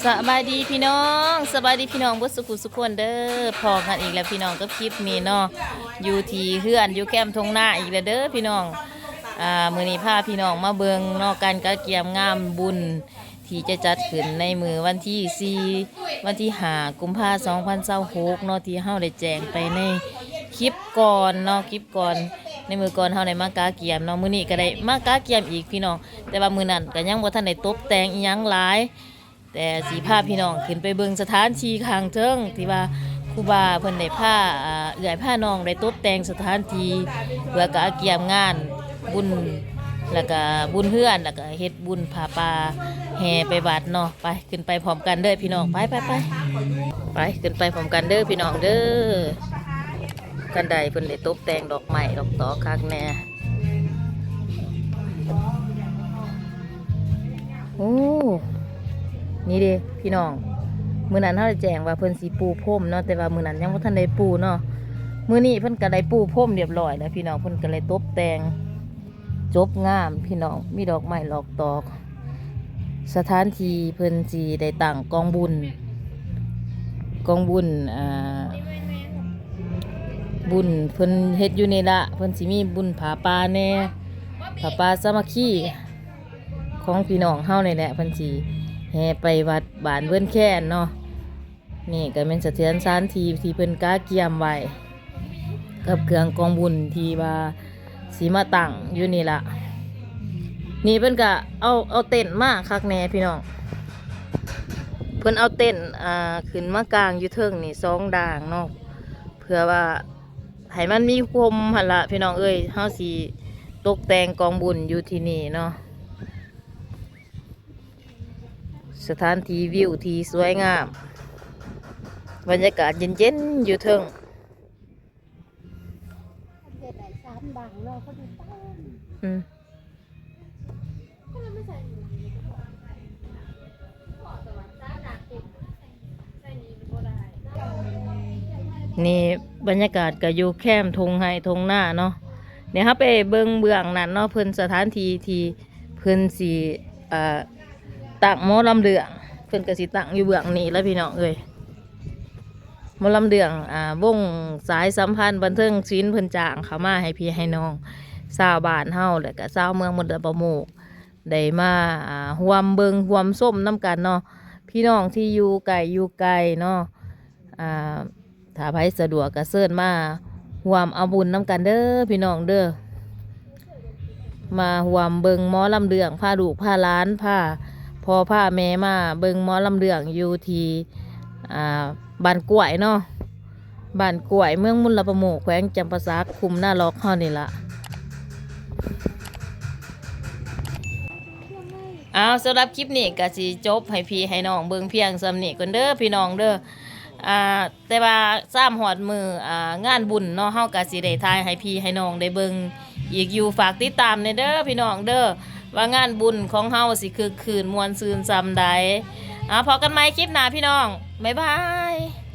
ສະບາຍດີພີ່ນ້ອງ ສະບາຍດີພີ່ນ້ອງເບິດສຸຂູສຸຄົນເດີ. ພໍ້ກັນອີກແລ້ວພີ່ນ້ອງກັບຄລິບນີ້ເນາະ ຢູ່ທີ່ເຮືອນ ຢູ່ແຄມທົ່ງນາອີກແລ້ວເດີພີ່ນ້ອງ. ອ່າ ມື້ນີ້ພາພີ່ນ້ອງມາເບິ່ງເນາະ ການກະກຽມງານບຸນທີ່ຈະຈັດຂຶ້ນໃນມື້ວັນທີສີ່ ວັນທີຫ້າ ກຸມພາ ສອງພັນຊາວຫົກເນາະ ທີ່ເຮົາໄດ້ແຈ້ງໄປໃນຄລິບກ່ອນເນາະ ຄລິບກ່ອນ. ໃນມື້ກ່ອນເຮົາໄດ້ມາກະກຽມເນາະ ມື້ນີ້ກໍໄດ້ມາກະກຽມອີກພີ່ນ້ອງ ແຕ່ວ່າມື້ນັ້ນກໍຍັງບໍ່ທັນໄດ້ຕົບແຕ່ງອີ່ຫຍັງຫຼາຍ. ແຕ່ຊິພາພີ່ນ້ອງຂຶ້ນໄປເບິ່ງສະຖານທີ່ຂ້າງເທິງ ທີ່ວ່າຄູບາເພິ່ນໄດ້ພາ ອ່າ ເອື້ອຍພານ້ອງໄດ້ຕົບແຕ່ງສະຖານທີ່ ເພື່ອກະກຽມງານບຸນ ແລ້ວກະບຸນເຮືອນ ແລ້ວກະເຮັດບຸນຜ້າປ່າແຫ່ໄປວັດເນາະ. ໄປ ຂຶ້ນໄປພ້ອມກັນເດີພີ່ນ້ອງ ໄປ ໄປ ໄປ ໄປ ຂຶ້ນໄປພ້ອມກັນເດີພີ່ນ້ອງເດີ. ຄັນໃດເພິ່ນໄດ້ຕົບແຕ່ງດອກໄມ້ດອກຕອກຄັກແນ່. ໂອ້ ນີ້ເດ້ພີ່ນ້ອງ ມື້ນັ້ນເຮົາໄດ້ແຈ້ງວ່າເພິ່ນຊິປູພົມເນາະ ແຕ່ວ່າມື້ນັ້ນຍັງບໍ່ທັນໄດ້ປູເນາະ. ມື້ນີ້ເພິ່ນກໍໄດ້ປູພົມຮຽບຮ້ອຍແລ້ວພີ່ນ້ອງ ເພິ່ນກໍເລີຍຕົບແຕ່ງຈົບງາມພີ່ນ້ອງ ມີດອກໄມ້ດອກຕອກ. ສະຖານທີ່ເພິ່ນຊິໄດ້ຕັ້ງກອງບຸນ ກອງບຸນ ອ່າ ບຸນເພິ່ນເຮັດຢູ່ນີ້ລະ ເພິ່ນຊິມີບຸນຜ້າປ່າແດ່ ຜ້າປ່າສາມັກຄີຂອງພີ່ນ້ອງເຮົານີ້ແຫຼະ ເພິ່ນຊິແຫ່ໄປວັດບ້ານເວີນແຄນເນາະ. ນີ້ກໍແມ່ນສະຖານທີ່ທີ່ເພິ່ນກະກຽມໄວ້ ກັບເຄື່ອງກອງບຸນທີ່ວ່າຊິມາຕັ້ງຢູ່ນີ້ລະ. ນີ້ເພິ່ນກະເອົາ ເອົາເຕັນມາຄັກແນ່ພີ່ນ້ອງ ເພິ່ນເອົາເຕັນ ອ່າ ຂຶ້ນມາກາງຢູ່ເທິງນີ້ສອງດ່າງເນາະ ເພື່ອວ່າໃຫ້ມັນມີຮົ່ມຫັ້ນລະພີ່ນ້ອງເອີຍ. ເຮົາຊິຕົກແຕ່ງກອງບຸນຢູ່ທີ່ນີ້ເນາະ. ສະຖານທີ່ວິວທີ່ສວຍງາມ ບັນຍາກາດເຢັນໆຢູ່ເທິງ. ເຮັດໄດ້ສາມດັງເນາະ ເຂົາຢູ່ຕາມ ອືມ ນີ້ບັນຍາກາດກໍຢູ່ແຄມທົ່ງໄຮ່ທົ່ງນາເນາະ. ດຽວເຮົາໄປເບິ່ງເບື້ອງນັ້ນເນາະ ເພິ່ນ ສະຖານທີ່ທີ່ເພິ່ນຊິ ເອີ ຕັ້ງໝໍລຳເລື່ອງ ເພິ່ນກໍຊິຕັ້ງຢູ່ເບື້ອງນີ້ລະພີ່ນ້ອງເອີຍ. ໝໍລຳເລື່ອງ ອ່າ ວົງສາຍສຳພັນບັນເທີງສິນ ເພິ່ນຈ້າງເຂົ້າມາໃຫ້ພີ່ໃຫ້ນ້ອງຊາວບ້ານເຮົາ ແລ້ວກະຊາວເມືອງມົນລະປະໂມກ ໄດ້ມາ ອ່າ ຮ່ວມເບິ່ງຮ່ວມຊົມນຳກັນເນາະ. ພີ່ນ້ອງທີ່ຢູ່ໃກ້ຢູ່ໄກເນາະ ອ່າ ຖ້າໃຜສະດວກກໍເຊີນມາຮ່ວມເອົາບຸນນຳກັນເດີພີ່ນ້ອງເດີ. ມາຮ່ວມເບິ່ງໝໍລຳເລື່ອງ ພາລູກພາຫຼານ ພາພໍ່ພາແມ່ມາເບິ່ງໝໍລຳເລື່ອງຢູ່ທີ່ ອ່າ ບ້ານກ້ວຍເນາະ ບ້ານກ້ວຍ ເມືອງມຸນລະປະໂມກ ແຂວງຈຳປາສັກ ຄຸ້ມນາລັອກເຮົານີ້ລະ. ເອົາ ສຳລັບຄລິບນີ້ກໍຊິຈົບໃຫ້ພີ່ໃຫ້ນ້ອງເບິ່ງພຽງສ່ຳນີ້ກ່ອນເດີພີ່ນ້ອງເດີ. ອ່າ ແຕ່ວ່າຊາມຮອດມື້ ອ່າ ງານບຸນເນາະ ເຮົາກໍຊິໄດ້ຖ່າຍໃຫ້ພີ່ໃຫ້ນ້ອງໄດ້ເບິ່ງອີກຢູ່. ຝາກຕິດຕາມແດ່ເດີພີ່ນ້ອງເດີ ວ່າງານບຸນຂອງເຮົາຊິຄຶກຄື້ນມ່ວນຊື່ນສ່ຳໃດ. ເອົາ ພໍ້ກັນໃໝ່ຄລິບໜ້າພີ່ນ້ອງ ບາຍບາຍ.